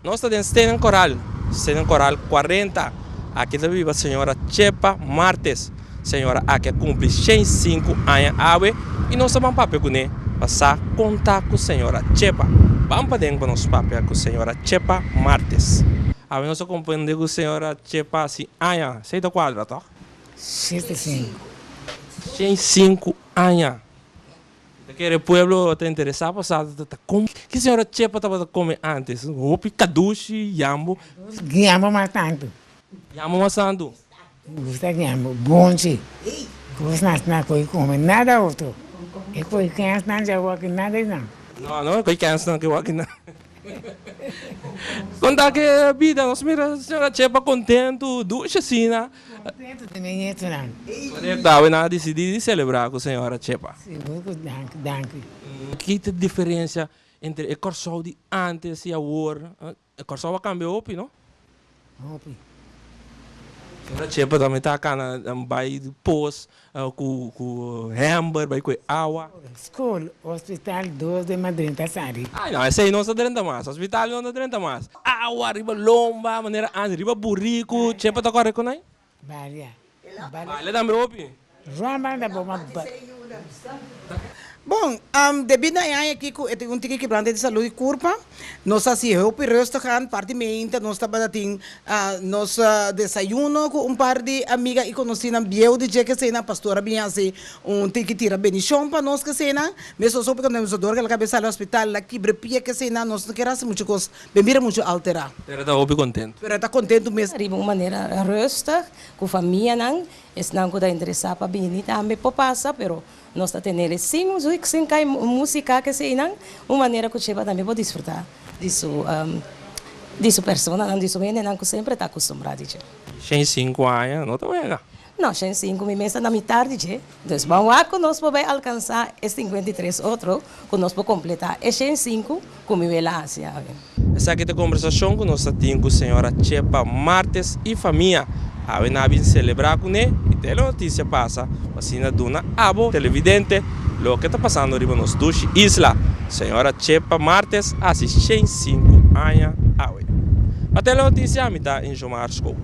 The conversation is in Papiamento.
Nos ta den Stenen Koral, Stenen Koral 40. Aki ta biba señora Chepa Martes. Señora aki a kumpli 105 aña awe i nos ta ban papia kuné pa sa kon ta ku señora Chepa. Ban paden pa nos papia ku señora Chepa Martes. Awe nos a komprende ku señora Chepa hasi aña, sei ta kuadra tòg? 105. 105 aña. Ta kere pueblo ta interesá pa sa ta kon ki señora Chepa tabata kome antes. Hopi kadushi, yambo. Yambo mas tantu. Yambo mas tantu. Gusta yambo, bonchi. Kos nan na koe kome, nada otro. E koe kens nan dja wak nada esnan. No, no e koe kens nan ke wak nan. Kon ta ke bida nos mira señora Chepa kontentu, dushi asina. Kontentu di mi ñetunan. Korekto, awe nan a disidí di selebrá ku señora Chepa. Sigur ku danki, danki. Ki ta diferensia entre e Kòrsou di ántes i awor? E Kòrsou a kambia hopi, no? Hopi. Señora Chepa tambe ta kana bai pos ku ku hèmber, bai ku e awa. Skol, hospital dos den Madrid ta sali. Ay no, esei no ta drenta mas. Hospital no ta drenta mas. Awa riba lomba, manera antes, riba buriku. Chepa ta kòrè ku nan? Balia. Balia tambe hopi. Ruan banda bo ma ba. Bon, debí na e aña aki ku e tin un tiki kibrante di salú di kurpa, nos a hasi hopi rustig aan. Parti meinta nos tabata tin nos desayuno ku un par di amiga i konosínan bieu di dje keseinan. Pastor a bin hasi un tiki tira benishon pa nos keseinan. Mes nos hopi konta nos dor ku el a kab'é sali hospital, el a kibra pia keseinan. Nos no kier hasi muchu kos, ben bira muchu alterá. Pero e ta hopi kontentu. Pero e ta kontentu mes. Riba un manera rustig ku famianan. Esnan ku ta interesá pa bini tambe por pasa, pero nos ta tenel sin muzik, sin kai músika keseinan, un manera ku Cheba tambe por disfrutá di su di su personanan, di su hendenan ku semper ta akustumbrá di dje. Shen sinku aña no ta wega. No, shen sinku mi mes ta na mitar di dje. Dus ban wak ku nos por bai alkansá e 53 otro ku nos por kompletá e shen sinku ku mi wela hasi awe. Esaki ta e kombersashon ku nos ta tin ku señora Chepa Martes i famia. Awe nan a bin selebrá kuné i Telenotisia pasa pa asina duna abo televidente loke ta pasando riba nos dushi isla. Señora Chepa Martes a hasi 105 aña awe. Pa Telenotisia mi ta Injomar Schoop.